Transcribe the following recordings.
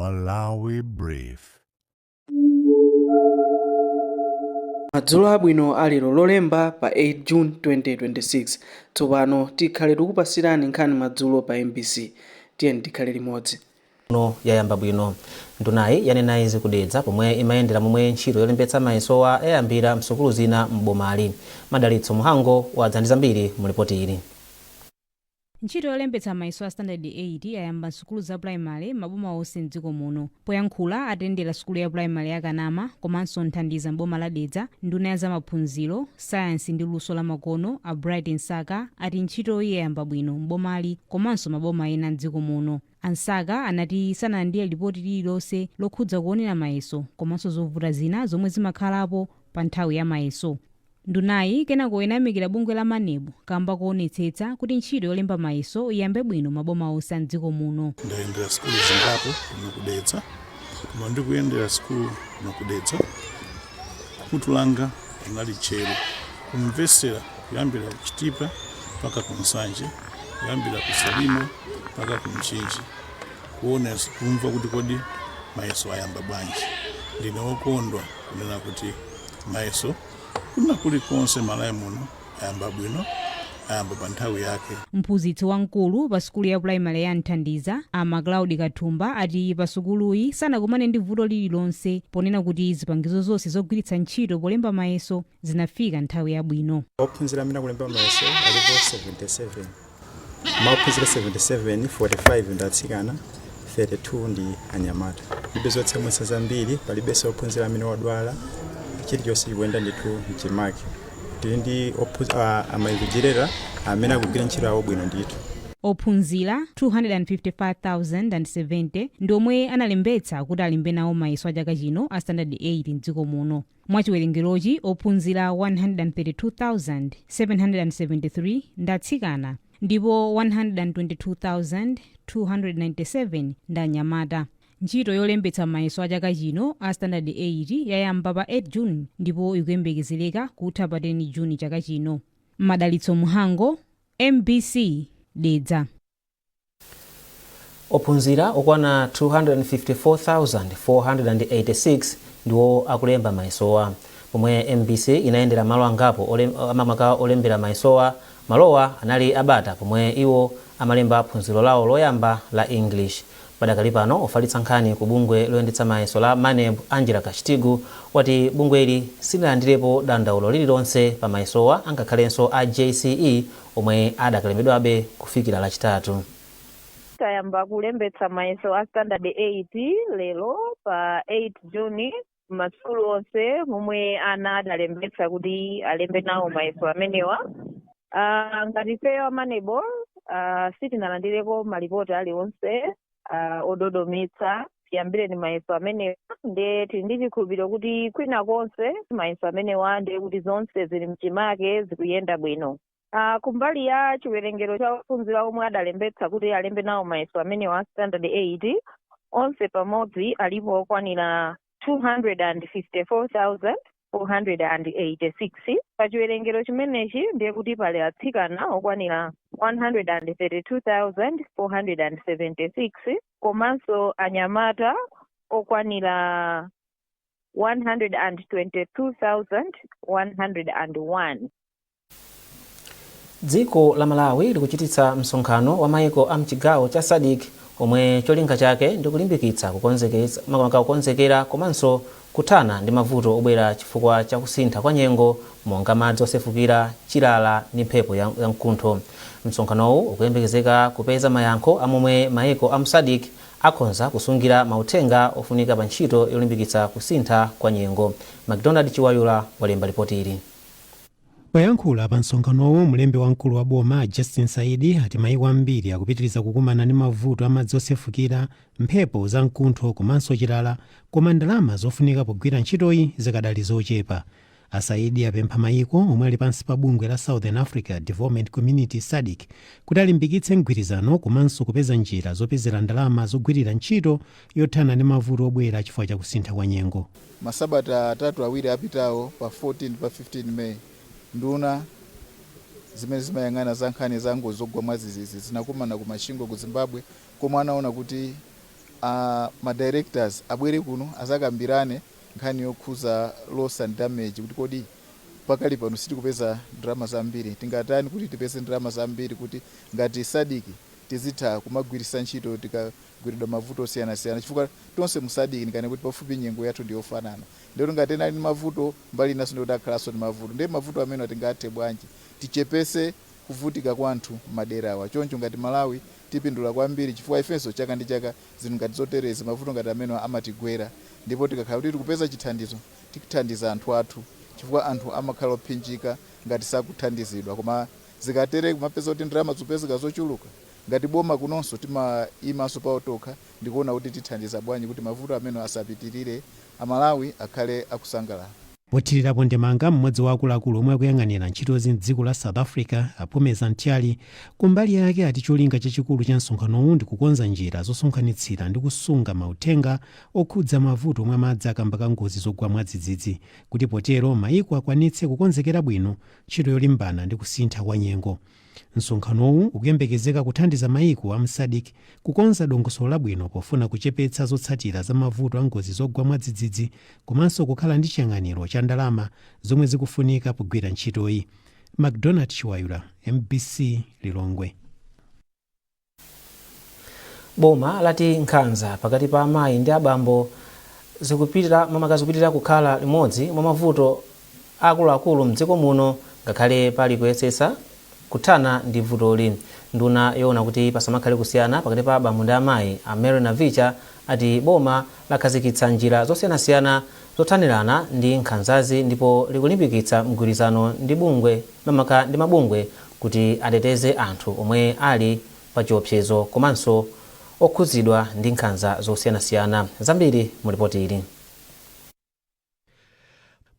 Malawi Brief. Madzulo abwino alero Lolemba pa 8 June 2026. Tsopano tikhale tikupasirani nkhani madzulo pa MBC. Tiyeni tikhale limodzi. No yayamba bwino. Ndunayi yanena izi ku Dedza pomwe imayendera momwe ntchito yolembetsa mayesowa yayambira msukulu zina m'bomali. Madalitso Muhango wadza ndi zambiri mu ripoti ili. Ntchito yolembetsa mayeso a Standard 8 yayamba msukulu za primary maboma onse mdziko muno. Poyankhula atayendera sukulu ya primary ya Kanama komanso Nthandiza mboma la Dedza, nduna ya zamaphunziro, sayansi ndi luso la makono a Bright Msaka ati ntchitoyi yayamba bwino mbomali komanso maboma ena mdziko muno. A Msaka anati sanalandire lipoti lililonse lokhudza kuonera mayeso komanso zovuta zina zomwe zimakhalapo pa nthawi ya mayeso. Ndunayi kenako inayamikira bungwe la MANEB kamba kuonetsetsa kuti ntchito yolemba mayeso iyambe bwino maboma onse a mdziko muno. Ndayendera sukulu zingapo kuno ku Dedza, koma ndikuyendera sukulu kuno ku Dedza, khutu langa linali tcheru kumvesera kuyambira ku Chitipa mpaka ku Nsanje, kuyambira ku Salima mpaka ku Mchinji, kuona, kumva kuti kodi mayeso ayamba bwanji. Ndine wokondwa kunena kuti mayeso kuna kulikonse Malawi muno ayamba bwino, ayamba pa nthawi yake. Mphunzitsi wamkulu pa sukulu ya primary ya Nthandiza, a Macloud Kathumba, ati pa sukuluyi sanakumane ndi vuto lililonse, ponena kuti zipangizo zonse zogwiritsa ntchito polemba mayeso zinafika nthawi yabwino. Ophunzira amene akulemba mayeso alipo 77. Mwa ophunzira 77, 45 ndi atsikana, 32 ndi anyamata. Palibe zotsamwitsa zambiri, palibenso ophunzira amene wadwala. Chilichonse chikuyenda ndithu mchimake. Tili ndi ama invigilator amene akugwira ntchito yawo bwino ndithu. Ophunzira 255,070 ndi omwe analembetsa kuti alembe nawo mayeso a chaka chino a Standard 8 mdziko muno. Mwachiwerengerochi, ophunzira 132,773 ndi atsikana ndipo 122,297 ndi anyamata. Ntchito yolembetsa mayeso a chaka chino a Standard 8 yayamba pa 8 June ndipo ikuyembekezereka kutha pa 10 June chaka chino. Madalitso Muhango, MBC, Dedza. Ophunzira okwana 254,486 ndiwo akulemba mayesowa. Pomwe MBC inayendera malo angapo amamaka olembera mayesowa, malowa anali abata pomwe iwo amalemba phunziro lawo loyamba la English. Padakali pano, ofalitsa nkhani ku bungwe loyendetsa mayeso la MANEB, Angela Kachitigu, wati bungweli sililandirepo dandaulo lililonse pa mayesowa, angakhalenso a JCE omwe adakalembedwabe kufikira Lachitatu. Tayamba kulembetsa mayeso a Standard 8 lero pa 8 Juni masukulu onse momwe ana adalembetsa kuti alembe nawo mayeso amenewa. Ngati ifeyo a MANEB sitinalandireko malipoti aliwonse ododometsa tiyambireni mayeso amenewa, nde tili ndi chikhulupiriro kuti kwina konse mayeso amenewa ndiye kuti zonse zili mchimake, zikuyenda bwino. Kumbali ya chiwerengero cha ophunzira omwe adalembetsa kuti alembe nawo mayeso amenewa Standard 8, onse pamodzi alipo okwanira 254,486. Pa chiwerengero chimenechi ndiye kuti pali atsikana okwanira 132,476 komanso anyamata okwanira 122,101. Dziko la Malawi likuchititsa msonkhano wa maiko a mchigawo cha SADC omwe cholinga chake ndi kulimbikitsa kukonzekera komanso kuthana ndi mavuto obwera chifukwa cha kusintha kwa nyengo, monga madzi osefukira, chilala ndi mphepo ya mkuntho. Msonkhanowu ukuyembekezeka kupeza mayankho amomwe maiko a mu SADC akhonza kusungira mauthenga ofunika pa ntchito yolimbikitsa kusintha kwa nyengo. MacDonald Chiwayula walemba ripoti ili. Poyankhula pa msonkhanowu, mlembi wamkulu wa boma Justin Saidi ati maiko ambiri akupitiriza kukumana ndi mavuto amadzi osefukira, mphepo za mkuntho komanso chilala, koma ndalama zofunika pogwira ntchitoyi zikadali zochepa. A Saidi apempha maiko omwe ali pansi pa bungwe la Southern Africa Development Community, SADC, kuti alimbikitse mgwirizano komanso kupeza njira zopezera ndalama zogwirira ntchito yothana ndi mavuto obwera chifukwa cha kusintha kwa nyengo. Masabata atatu, awiri apitawo, pa 14 pa 15 May, nduna zimene zimayang'ana za nkhani za ngozi zogwa mwadzidzidzi zinakumana ku Masvingo ku Zimbabwe, komwe anaona kuti Ma directors abwere kuno azakambirane nkhani yokhuza loss and damage, kuti kodi pakali pano sitikupeza ndalama zambiri, tingatani kuti tipeze ndalama zambiri, kuti ngati SADC tizitha kumagwiritsa ntchito tikagwiridwa mavuto osiyanasiyana, chifukwa tonse mu SADC ndikane kuti pafupi nyengo yathu ndiyofanana. Ndikuti ngati ena ali ndi mavuto mbali inaso, ndikuti akhalanso ndi mavuto. Ndiye mavuto amene tingathe bwanji tichepese kuvutika kwa anthu maderawa? Choncho ngati Malawi tipindula kwambiri, chifukwa ifenso chaka ndi chaka zinthu ngati zoterezi, mavuto ngati amene amatigwera, ndipo tikakhala kuti tikupeza chithandizo tikuthandiza anthu athu, chifukwa anthu amakhala ophinjika ngati sakuthandizidwa. Koma zikatere kumapeza kuti ndalama zikupezeka zochuluka, ngati boma kunonso timayimanso pawo tokha ndikuona kuti tithandiza bwanji kuti mavuto amene asapitirire, Amalawi akhale akusangalala. Pothirirapo ndemanga, mmodzi wa akuluakulu omwe akuyang'anira ntchitozi mdziko la South Africa, Apumeza Mtyali, kumbali yake ati cholinga chachikulu cha msonkhanowu ndi kukonza njira zosonkhanitsira ndi kusunga mauthenga okhudza mavuto omwe amadza kamba ka ngozi zogwa mwadzidzidzi, kuti potero mayiko akwanitse kukonzekera bwino ntchito yolimbana ndi kusintha kwa nyengo. Msonkhanowu ukuyembekezeka kuthandiza mayiko a mu SADC kukonza dongosolo labwino pofuna kuchepetsa zotsatira za mavuto a ngozi zogwa mwadzidzidzi, komanso kukhala ndi chiyang'aniro cha ndalama zomwe zikufunika pogwira ntchitoyi. MacDonald Chiwayula, MBC, Lilongwe. Boma lati nkhanza pakati pa amayi ndi abambo zikupitira mamaka zikupitirira kukhala limodzi mwa mavuto akuluakulu mdziko muno, ngakhale pali kuyesetsa kuthana ndi vutoli. Nduna yoona kuti pasamakhale kusiyana pakati pa abambo ndi amayi, a Mary Navicha, ati boma lakhazikitsa njira zosiyanasiyana zothanirana ndi nkhanzazi, ndipo likulimbikitsa mgwirizano ndi bungwe mamaka ndi mabungwe kuti ateteze anthu omwe ali pa chiopsezo komanso okhudzidwa ndi nkhanza zosiyanasiyana. Zambiri mu ripoti ili.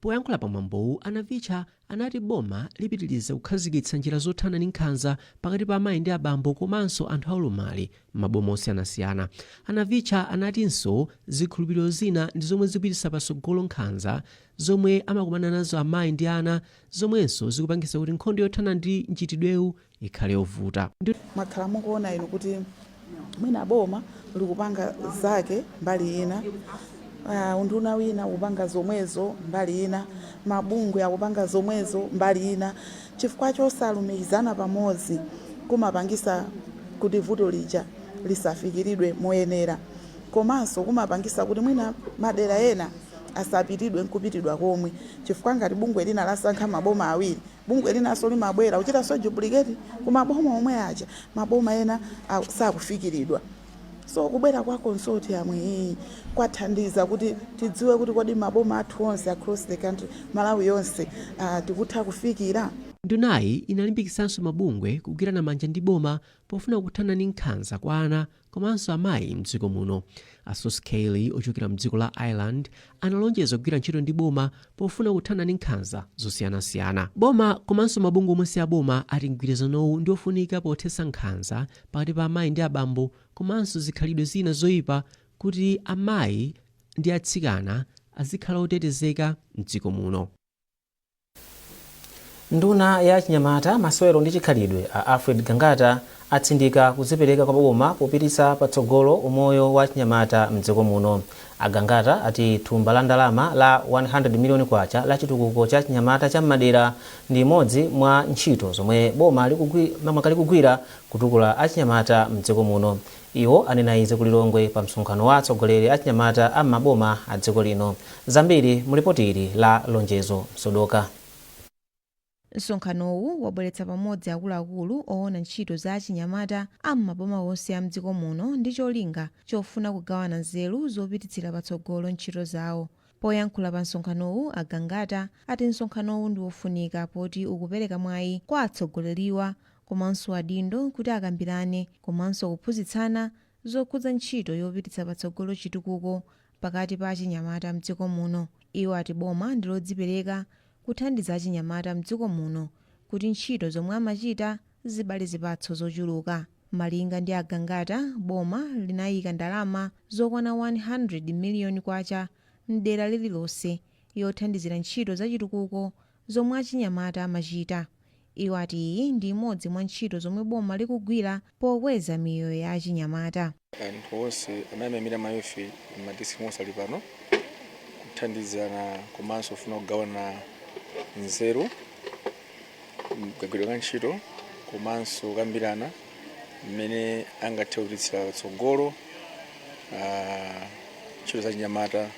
Poyankhula pamwambowu, a Navicha anati boma lipitiriza kukhazikitsa njira zothana ndi nkhanza pakati pa amayi ndi abambo komanso anthu aulumali m'maboma osiyanasiyana. A Navicha anatinso zikhulupiriro zina ndi zomwe zikupititsa patsogolo nkhanza zomwe amakumana nazo amayi ndi ana, zomwenso zikupangitsa kuti nkhondo yothana ndi mchitidwewu ikhale yovuta. Mwakhala mukuona inu kuti mwina boma likupanga zake mbali ina, unduna wina ukupanga zomwezo mbali ina, mabungwe akupanga zomwezo mbali ina. Chifukwa chosalumikizana pamodzi kumapangisa kuti vuto lija lisafikiridwe moyenera, komanso kumapangisa kuti mwina madera ena asapitidwe nkupitidwa komwe, chifukwa ngati bungwe lina lasankha maboma awiri, bungwe linanso limabwera kuchitanso duplicate kumaboma omwe aja, maboma ena sakufikiridwa. So kubwera kwa consortium iyi kwathandiza kuti tidziwe kuti kodi maboma athu onse across the country, Malawi yonse, tikutha kufikira. Ndunayi inalimbikitsanso mabungwe kugwirana manja ndi boma pofuna kuthana ndi nkhanza kwa ana komanso amayi mdziko muno. A Skelly ochokera mdziko la Ireland analonjeza kugwira ntchito ndi boma pofuna kuthana ndi nkhanza zosiyanasiyana. Boma komanso mabungwe omwe si aboma ati mgwirizanowu ndi ofunika pothetsa nkhanza pakati pa amayi ndi abambo komanso zikhalidwe zina zoyipa, kuti amayi ndi atsikana azikhala otetezeka mdziko muno. Nduna ya chinyamata, masewero ndi chikhalidwe, a Alfred Gangata, atsindika kudzipereka kwa boma popititsa patsogolo umoyo wa chinyamata mdziko muno. A Gangata ati thumba la ndalama la 100 miliyoni kwacha la chitukuko cha chinyamata cha m'madera ndi imodzi mwa ntchito zomwe boma likugwira kutukula achinyamata mdziko muno. Iwo anena izi ku Lilongwe pa msonkhano wa atsogoleri a chinyamata a m'maboma a dziko lino. Zambiri mu ripoti ili la Lonjezo Msodoka. Msonkhanowu wabweretsa pamodzi akuluakulu oona ntchito za achinyamata a m'maboma onse a mdziko muno ndi cholinga chofuna kugawana nzeru zopititsira patsogolo ntchito zawo. Poyankhula pa msonkhanowu, a Gangata ati msonkhanowu ndi wofunika poti ukupereka mwayi kwa atsogoleriwa komanso adindo kuti akambirane komanso kuphunzitsana zokhudza ntchito yopititsa patsogolo chitukuko pakati pa achinyamata mdziko muno. Iwo ati boma ndi lodzipereka kuthandiza achinyamata mdziko muno kuti ntchito zomwe amachita zibale zipatso zochuluka. Malinga ndi a Gangata, boma linayika ndalama zokwana 100 miliyoni kwacha mdera lililonse yothandizira ntchito zachitukuko zomwe achinyamata amachita. Iwo ati iyi ndi imodzi mwa ntchito zomwe boma likugwira pokweza miyoyo ya achinyamata. Anthu onse amene amayimira ma youth m'ma district monse ali pano kuthandizana komanso kufuna kugawana nzeru, kagwiridwe ka ntchito komanso kukambirana mmene angathe kupititsira patsogolo ntchito za chinyamata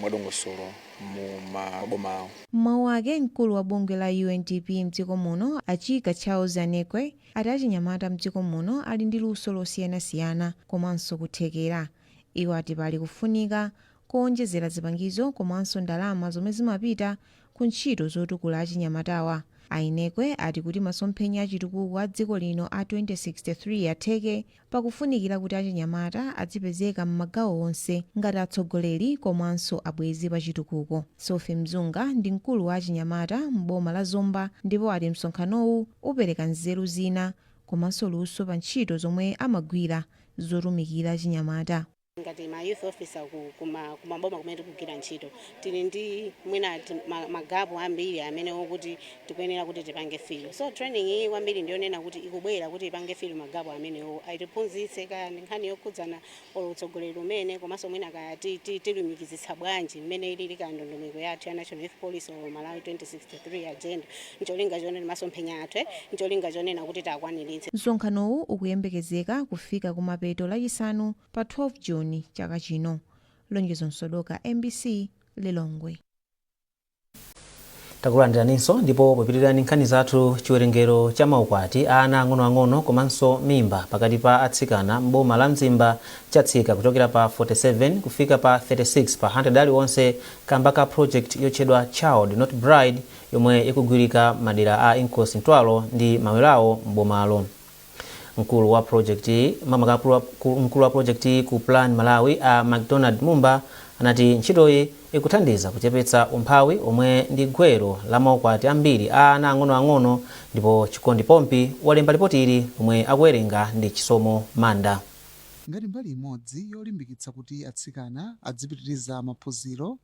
mwadongosolo mu maboma awo. M'mawu ake, mkulu wa bungwe la UNDP mdziko muno, Achika Charles Anekwe, ati achinyamata mdziko muno ali ndi luso losiyanasiyana komanso kuthekera. Iwo ati pali kufunika kuonjezera zipangizo komanso ndalama zomwe zimapita ku ntchito zotukula achinyamatawa. Anekwe ati kuti masomphenya achitukuko a dziko lino a 2063 atheke, pakufunikira kuti achinyamata adzipezeka m'magawo onse ngati atsogoleri komanso abwezi pa chitukuko. Sophie Mzunga ndi mkulu wa achinyamata m'boma la Zomba ndipo ati msonkhanowu upereka nzeru zina komanso luso pa ntchito zomwe amagwira zotumikira achinyamata. Ngati ma youth officer kumaboma kumene tikugwira ntchito, tili ndi mwina ma gap ambiri amene okuti tikuyenera kuti tipange fill. So training iyi kwambiri ndiyonena kuti ikubwera kuti ipange fill ma gap amenewo, ayitiphunzitse kaya ndi nkhani yokhudzana olo utsogoleri umene, komanso mwina kaya tilumikizitsa bwanji mmene ilili kaya ndondomeko yathu ya National Youth Policy or Malawi 2063 Agenda, ncholinga chonena masomphenya athu, ncholinga chonena kuti takwaniritse. Msonkhanowu ukuyembekezeka kufika kumapeto Lachisanu pa 12 Juni chaka chino. Lonjezo Msodoka, MBC, Lilongwe. Takulandiraninso, ndipo popitirani nkhani zathu, chiwerengero cha maukwati a ana ang'onoang'ono komanso mimba pakati pa atsikana m'boma la Mzimba chatsika kuchokera pa 47 kufika pa 36 pa 100 aliwonse kamba ka project yotchedwa Child Not Bride, yomwe ikugwirika madera a Inkosi Ntwalo ndi Mawelawo m'bomalo. Mkulu wa project mamaka mkulu wa project ku Plan Malawi, a McDonald Mumba, anati ntchitoyi ikuthandiza kuchepetsa umphawi omwe ndi gwero la maukwati ambiri a ana ang'onoang'ono. Ndipo Chikondi Pompi walemba ripoti ili lomwe akuwerenga ndi Chisomo Manda. Ngati mbali imodzi yolimbikitsa kuti atsikana adzipitiriza maphunziro,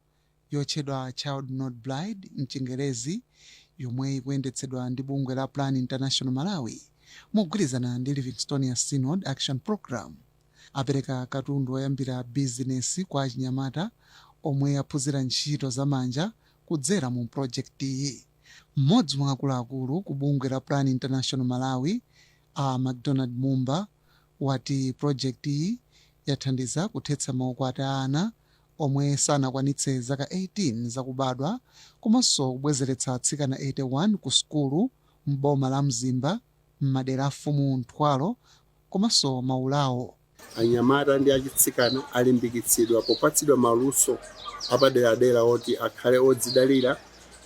yotchedwa Child Not Bride mchingerezi, yomwe ikuyendetsedwa ndi bungwe la Plan International Malawi mogwirizana ndi Livingstonia Synod Action Program, apereka katundu oyambira bizinesi kwa achinyamata omwe aphunzira ntchito zamanja kudzera mu project iyi. Mmodzi mwa akuluakulu ku bungwe la Plan International Malawi, a McDonald Mumba, wati project iyi yathandiza kuthetsa maukwati a ana omwe sanakwanitse zaka 18 zakubadwa, komanso kubwezeretsa atsikana 81 ku sukulu m'boma la Mzimba m'madera a Fumu Nthwalo komanso Maulawo. Anyamata ndi achitsikana alimbikitsidwa popatsidwa maluso apaderadera oti akhale odzidalira,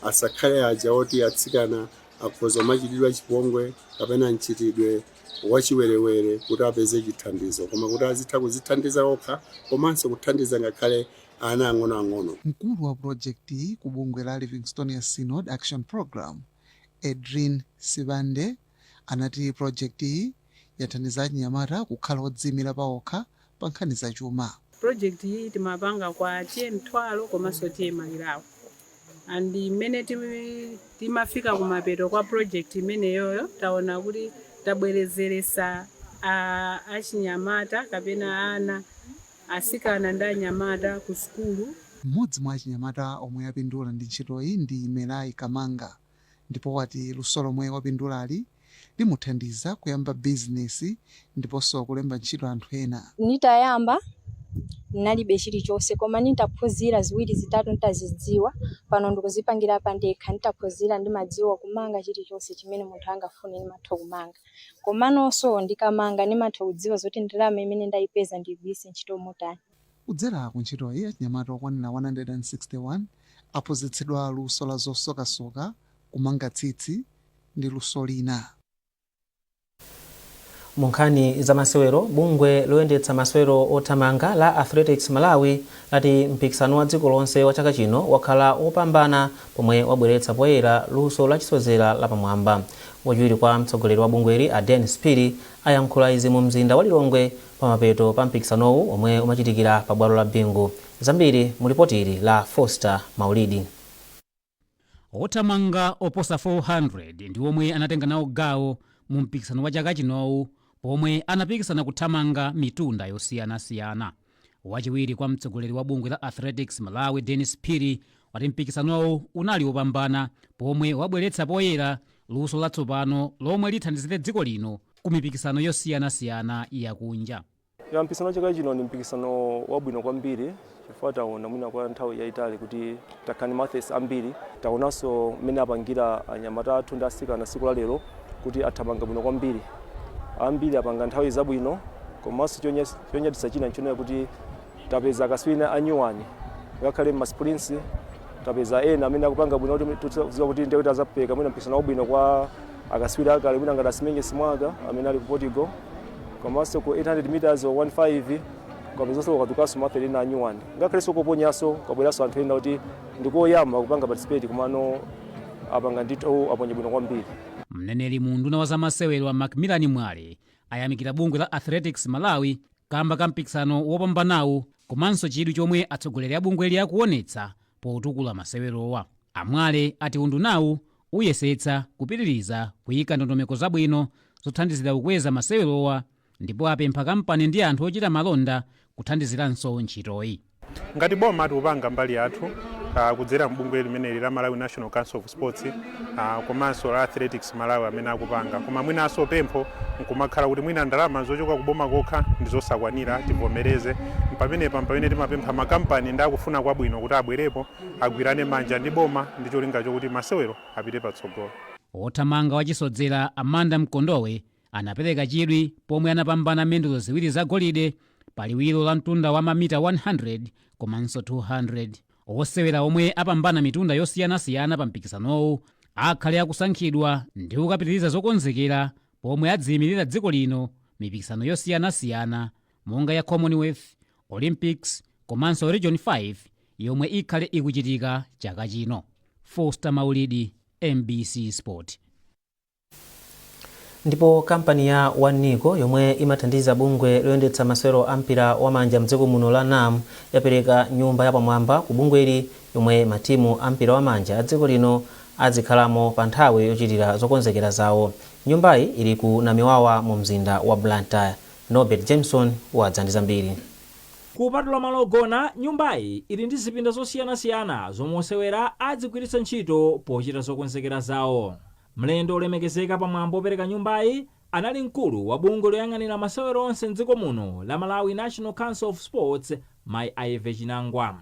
asakhale aja oti atsikana akhoza kumachitidwa chipongwe kapena mchitidwe wachiwerewere kuti apeze chithandizo, koma kuti azitha kudzithandiza okha komanso kuthandiza ngakhale ana ang'onoang'ono. Mkulu wa project ku bungwe la Livingstonia Synod Action Program, Edrin Sibande, anati project iyi yathandiza achinyamata kukhala odziyimira paokha pa nkhani zachuma. Project iyi timapanga kwa T/A Mthwalo komanso T/A Maulawo, and mmene timafika kumapeto kwa project imeneyoyo, taona kuti tabwerezeresa achinyamata kapena ana asikana ndi anyamata ku sukulu. Mmodzi mwa achinyamata omwe apindula ndi ntchitoyi ndi Melai Kamanga, ndipo wati luso lomwe wapindulali limuthandiza kuyamba bizinesi ndiponso kulemba ntchito anthu ena. Nitayamba nalibe chilichonse, koma nitaphunzira ziwiri zitatu nitazidziwa, pano ndikuzipangira pandekha. Nitaphunzira ndimadziwa kumanga chilichonse chimene munthu angafune, ndimatha kumanga. Komanonso ndikamanga ndimatha kudziwa zoti ndalama imene ndayipeza ndiyigwiritse ntchito motani. Kudzera ku ntchitoyi, achinyamata okwanira 161 aphunzitsidwa luso la zosokasoka, kumanga tsitsi ndi luso lina. Mu nkhani za masewero, bungwe loyendetsa masewero othamanga la Athletics Malawi lati mpikisano wa dziko lonse wa chaka chino wakhala wopambana pomwe wabweretsa poyera luso lachisozera lapamwamba. Wachiwiri kwa mtsogoleri wa bungweli, a Dennis Phiri, ayankhula izi mu mzinda wa Lilongwe pamapeto pa mpikisanowu omwe umachitikira pa bwalo la Bingu. Zambiri mu lipoti ili la Foster Maulidi. Othamanga oposa 400 ndi omwe anatenga nawo gawo mu mpikisano wa chaka chinowu, pomwe anapikisana kuthamanga mitunda yosiyanasiyana. Wachiwiri kwa mtsogoleri wa bungwe la Athletics Malawi, Dennis Phiri, wati mpikisanowu unali wopambana pomwe wabweretsa poyera luso latsopano lomwe lithandizire dziko lino ku mipikisano yosiyanasiyana yakunja. Ya, mpikisano chaka chino ndi mpikisano wabwino kwambiri chifukwa taona mwina kwa nthawi yayitali kuti takhala ndi ma athletes ambiri. Taonanso mmene apangira anyamata athu ndi asikana tsiku la lero kuti athamanga bwino kwambiri, ambiri apanga nthawi zabwino. Komanso chonyaditsa china nchonena kuti tapeza akatswiri anyuwani, ngakhale ma sprints tapeza ena amene akupanga bwino, kuti tidziwa kuti ndiye kuti azapereka mwina mpikisano wabwino kwa akatswiri akale, mwina ngati Asimenye Simwaka amene ali ku Portugal. Komanso ku 800 meters or 15 kwapezanso kwatukanso ma athlete ena anyuwani, ngakhalenso kuponyanso kwabweranso anthu ena kuti ndikoyamba kupanga participate, komano apanga ndithu, aponya bwino kwambiri. Mneneri mu unduna wa zamasewero a Macmillan Mwale ayamikira bungwe la Athletics Malawi kamba ka mpikisano wopambanawu komanso chidwi chomwe atsogoleri a bungweli akuonetsa potukula masewerowa. Amwale ati undunawu uyesetsa kupitiriza kuyika ndondomeko zabwino zothandizira kukweza masewerowa, ndipo apempha kampani ndi anthu ochita malonda kuthandiziranso ntchitoyi. Ngati boma tikupanga mbali yathu kudzera mbungwe limeneli la Malawi National Council of Sports komanso la Athletics Malawi amene akupanga, koma mwinanso pempho nkumakhala kuti mwina ndalama zochoka kuboma kokha ndi zosakwanira, tivomereze. Pamenepa pamene timapempha makampani ndi akufuna kwabwino kuti abwerepo agwirane manja ndi boma ndi cholinga chokuti masewero apite patsogolo. Othamanga wachisodzera Amanda Mkondowe anapereka chidwi pomwe anapambana mendulo ziwiri zagolide pa liwiro la mtunda wa mamita 100 komanso 200. Osewera omwe apambana mitunda yosiyanasiyana pa mpikisanowu akhale akusankhidwa ndi kukapitiriza zokonzekera pomwe adziyimirira dziko lino mipikisano yosiyanasiyana monga ya Commonwealth, Olympics komanso Region 5 yomwe ikhale ikuchitika chaka chino. Foster Maulidi, MBC Sport. Ndipo kampani ya One Nico, yomwe imathandiza bungwe loyendetsa masewero a mpira wamanja mdziko muno la NAM, yapereka nyumba yapamwamba ku bungweli yomwe matimu a mpira wamanja a dziko lino azikhalamo pa nthawi yochitira zokonzekera zawo. Nyumbayi ili ku Namiwawa mu mzinda wa Blantyre. Norbert Jameson wadza ndi zambiri. Kupatula malo ogona, nyumbayi ili ndi zipinda zosiyanasiyana zomwe osewera adzigwiritsa ntchito pochita zokonzekera zawo. Mlendo olemekezeka pamwambo opereka nyumbayi anali mkulu wa bungwe loyang'anira masewero onse mdziko muno la Malawi National Council of Sports, Mai Ivy Chinangwa.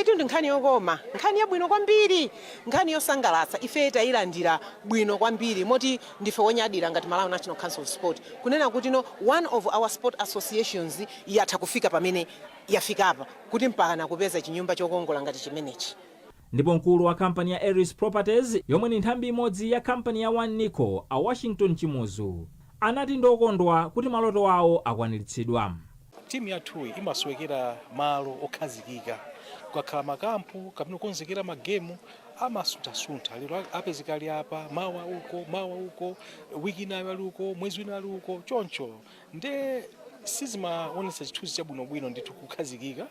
Itu ndi nkhani yokoma, nkhani yabwino kwambiri, nkhani yosangalatsa. Ife tayilandira bwino kwambiri, moti ndife wonyadira ngati Malawi National Council of Sport kunena kuti no, one of our sport associations yatha kufika pamene yafikapa, kuti mpaka kupeza chinyumba chokongola ngati chimenechi. Ndipo mkulu wa kampani ya Aris Properties, yomwe ni nthambi imodzi ya kampani ya One Nico, a Washington Chimuzu, anati ndokondwa kuti maloto awo akwaniritsidwa. Timu yathuyi imasowekera malo okhazikika. Kukakhala makampu kapena kukonzekera magemu, amasunthasuntha. Lero apezeka ali apa, mawa uko, mawa uko, wiki inayo ali uko, mwezi wina ali uko, choncho nde sizimaonetsa chithunzi chabwinobwino ndithu kukhazikika.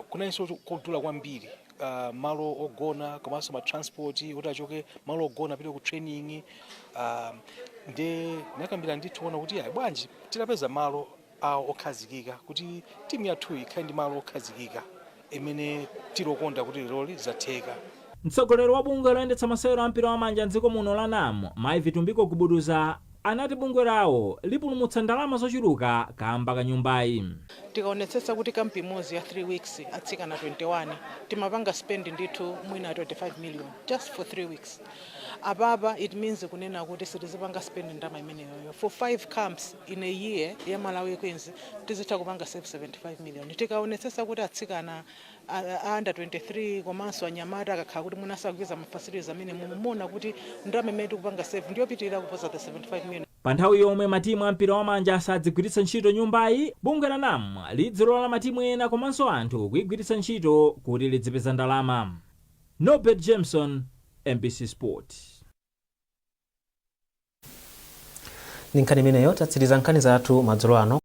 Kunalinso kodula kwambiri malo ogona komanso ma transport kuti achoke malo ogona apite ku training. Nde nakambira ndithu kuona kuti ayi, bwanji titapeza malo awo okhazikika kuti timu yathuyi ikhale ndi malo okhazikika, imene tilokonda kuti leroli zatheka. Mtsogoleri wa bungwe loyendetsa masewero a mpira wamanja mdziko muno la NAM, Mai Vitumbiko Gubuduza, anati bungwe lawo lipulumutsa ndalama zochuluka kamba ka nyumbayi. Tikaonetsetsa kuti camp imodzi ya 3 weeks, atsikana 21, timapanga spend ndithu mwina 25 million just for 3 weeks. Apapa it means kunena kuti sitizipanga spend ndalama imeneyoyo for 5 camps in a year ya Malawi Queens, tizitha kupanga save 75 million. Tikaonetsetsa kuti atsikana a under 23 komanso anyamata akakhala kuti mwina sakupeza ma facilities amene mumuona, kuti ndalama imene tikupanga save ndiyopitirira kuposa the 75 million. Pa nthawi yomwe matimu a mpira wamanja sadzigwiritsa ntchito nyumbayi, bungwe la NAM lidzilola matimu ena komanso anthu kuyigwiritsa ntchito kuti lidzipeza ndalama. Norbert Jameson, MBC Sport. Ndi nkhani imeneyo tatsiriza nkhani zathu madzulo ano.